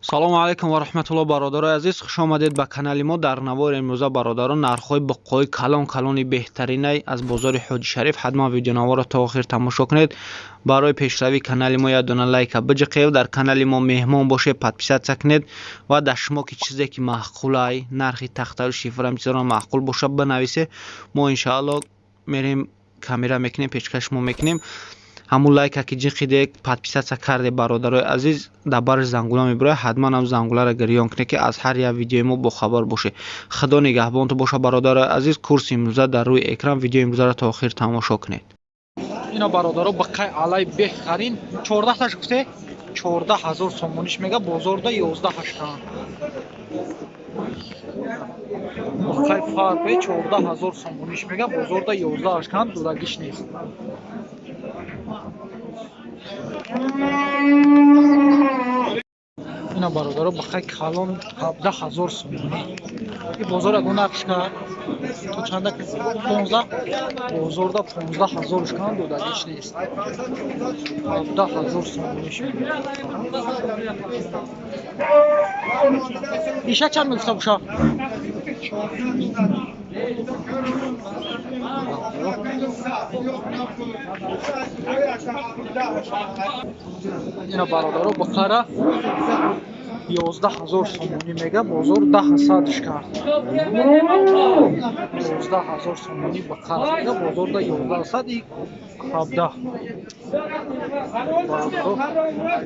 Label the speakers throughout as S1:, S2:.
S1: Салому алайкум ва раҳматуллоҳ, бародарои азиз, хуш омадед ба канали мо. Дар навори имрӯза, бародарон, нархҳои буққои калон калони беҳтаринай аз бозори Ҳоҷи Шариф. Ҳатман видеонаворро то охир тамошо кунед. Барои пешравии канали мо як дона лайка биҷиқед, дар канали мо меҳмон бошед, подписаться кунед ва дар шумо ки чизе ки маъқулай, нархи тахтару шифрам чизоро маъқул бошад, бинависед. Мо иншаалло мерем, камера мекунем, пешкаш шумо мекунем. Ҳамун лайка ки ҷиқиде, подписаться карде, бародарои азиз, дар барш зангула мебирояд. Ҳатман ҳам зангуларо гирён кунед, ки аз ҳар як видеои мо бохабар бошед. Худо нигаҳбонтон бошад, бародарои азиз. Курси имрӯза дар рӯи экран, видеои имрӯзаро то охир тамошо кунед.
S2: Ина, бародаро, бақай алай беҳтарин, 14 таш гуфте, 14 000 сомониш мега, бозорда 11 ҳаштан. Бақай фарбе 14 000 сомониш мега, бозорда 11 ҳаштан, дудагиш нест. Ина, бародаро, бақай калон 17 000 сомонӣ. И бозор ягон нархш кард то чанда? 15, бозорда 15 000 кан, додагиш нест. 17 000 сомониш мега. Иша чанд мегуфта боша? Ина, бародаро, бухара 11 000 сомонӣ мега, бозор даҳ садш кард. 11 000 сомонӣ бухара мега, бозорда 11 сад и 17. Бародаро,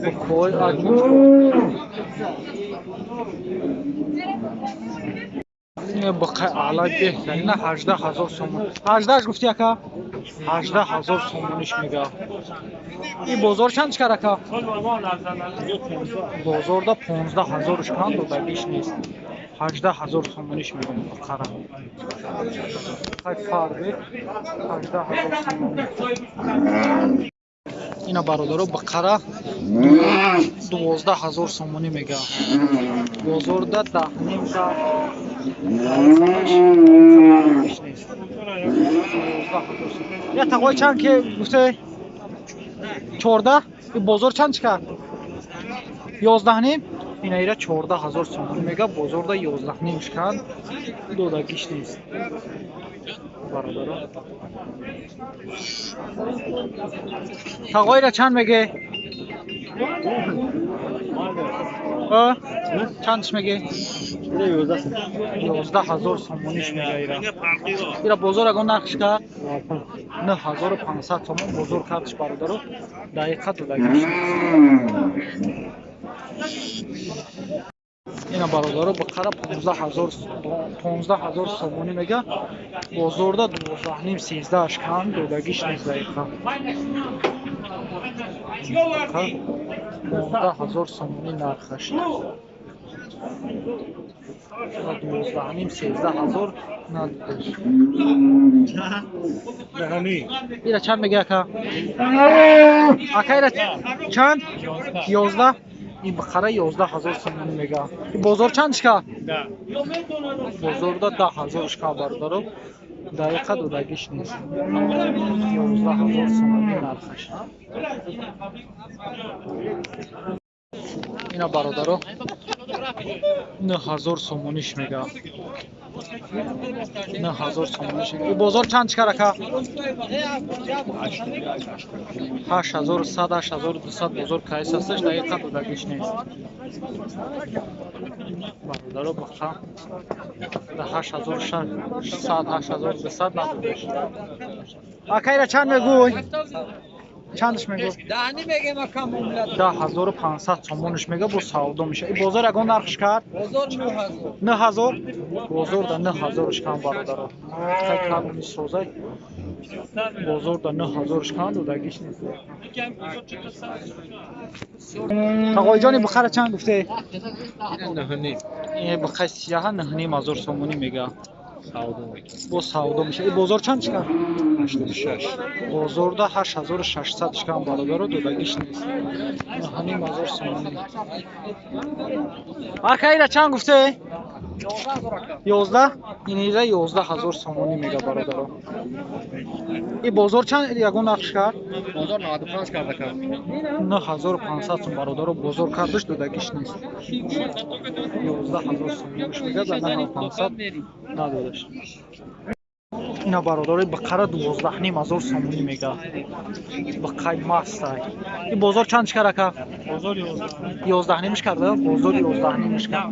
S2: бухои аҷиб. Бақай аълай беҳтарина 18 000 сомон. Ҳаждаҳаш гуфти, ака? 18 000 сомониш мега. И бозор чанд шкар, ака? Бозорда 15 000 шкан, додагиш нест. 18 000 сомониш мега бақара. Хай фарбе 18 000 сомонӣ. Ина, бародаро, бақара 12 000 сомонӣ мега. Бозорда даҳним кард. Я тағои чанд ки гуфте? 14? И бозор чанд чӣ кард? 11 ним? Ина ира 14 000 сомонӣ мега, бозорда 11 ним шкан, додагиш нест. Бародаро. Тағоира чанд меге? Чандш меге? 11 000 сомониш мега ира. Ира бозор ягон нархш кард? 9500 сомон бозор кардш, бародаро. Дақиқа додагиш нест. Ина, бародаро, бақара 15 000 сомонӣ мега, бозорда 12 ним, 13 кан, додагиш нест дақиқа. 15 000 сомонӣ нархаш. 12 ним, 13 000 надодаш. Ира чанд мега, ака? Ака, ира чанд? 11? Ин бақара 11 000 сомонӣ мега. Бозор чанд шка? Бозорда 10 000 шка, бародаро. Дақиқа додагиш нест. 11 000 сомонӣ нархаш. Ина, бародаро, 9000 сомониш мега. 9000 сомониш. И бозор чанд шкар, ака? 8100, 8200 бозор кайс ҳасташ, дақиқа додагиш нест. Бародаро, бақа да 8600, 8200 надодаш. Ака, ира чанд мегӯй? Чандш мегӯ?
S3: Даҳни мегем, ака, муомила.
S2: 10 500 сомониш мега, бо савдо меша. И бозор ягон нархш кард?
S3: Бозор 9000.
S2: 9000? Бозорда 9000 шкан, бародаро. Хай калони созай. Бозорда 9000 шкан, додагиш нест. Тағоиҷони, бухара чанд гуфте? Бухаи сияҳа 9 500 сомонӣ мега. Бо савдо меша. И бозор чанд шкан?
S4: 86.
S2: Бозорда 8600 шкан, бародаро, додагиш нест. 9 500 сомонӣ. Ака, ира чанд гуфте? 11 инира 11000 сомонӣ мега бародаро. И бозор чанд ягон нархш кард?
S4: Бозор 95 карда кард.
S2: 9500 сом бародаро бозор кардаш додагиш нест. 11000 сомониш мега да 9500 надодаш. Ина бародарои бақара 12500 сомонӣ мега. Бақай мастай. И бозор чанд чикар ака?
S4: Бозор 11.
S2: 11 нимиш карда? Бозор 11 нимиш кард.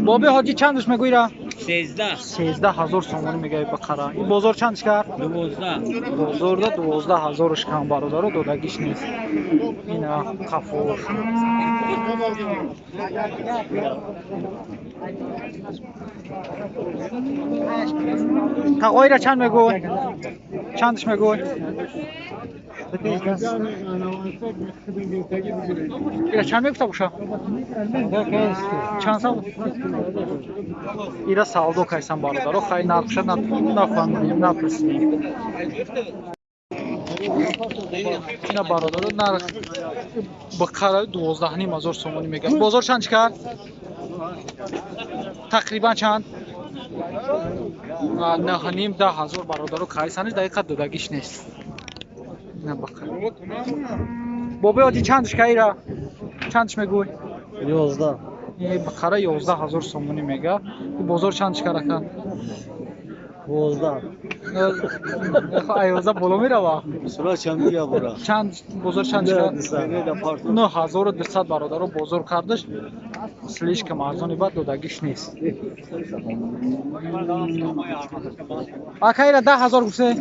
S2: Боби ҳоҷӣ чандаш мегӯира?
S3: 13.
S2: 13000 сомонӣ мега и бақара. И бозор чанд чикар?
S3: 12.
S2: Бозорда 12000 кам бародаро додагиш нест. Ина қафош. Тағоира чанд мегӯй? Чандаш мегӯй? Ира чанд мегуфта боша? Чанд сал? Ира савдо кайсан бародаро, хай нархша нафаҳмидем, напурсидем. Ина бародаро нарх бақара 12500 сомонӣ мегӯяд. Бозор чанд чӣ кард? Тақрибан чанд? 9,5 10 ҳазор бародаро кайсаниш дақиқа додагиш нест. Ина бақара. Бобои оди чандаш каира? Чандаш мегӯй?
S4: 11.
S2: И бақара 11000 сомонӣ мега. И бозор чанд чикар ака?
S4: 12.
S2: Айваза боло мерава?
S4: Сура чанд мега бора?
S2: Чанд бозор чанд чикар? 9200 бародаро бозор кардаш. Слишком арзони бад додагиш нест. Ака ира 10000 гуфте?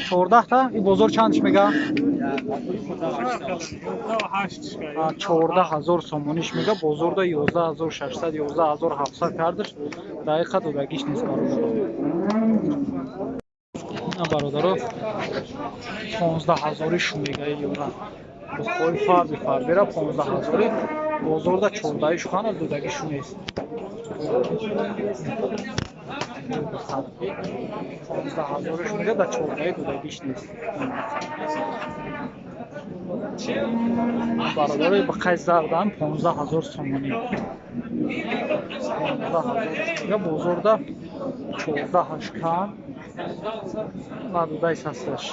S2: 14 та? И бозор чандш мега? 14000 сомониш мега, бозорда 11600, 11700 кардаш, дақиқа додагиш нест бародаро. На бародаро 15000 шу мега ёра. Бухои фарби фарбера 15000 бозорда 14 шухана додагишу нест. 15000 мега да 14 додагиш нест. Бародарои бақай зардан 15000 сомонӣ. 15000 мега бозорда 14 кан надодай састаш.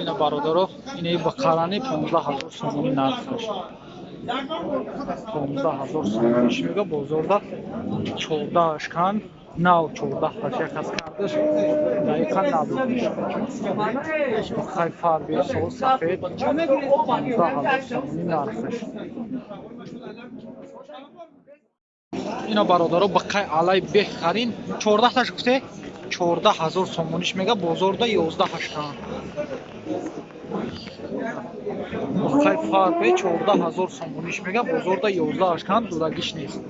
S2: Ина бародаро, инаи бақарани 15000 сомонӣ нархаш. 15000 сомониш мега бозорда 14 кан нав 14 таш як аз кардаш дақиқа надодиш. Бақай фарби сол сафед 15000 сомонӣ нархаш. Ина бародаро бақай алай беҳтарин 14 таш гуфте? 14000 сомониш мега бозорда 11 кан. Бақай фарбе 14000 сомониш мега бозорда 11 кан додагиш нест.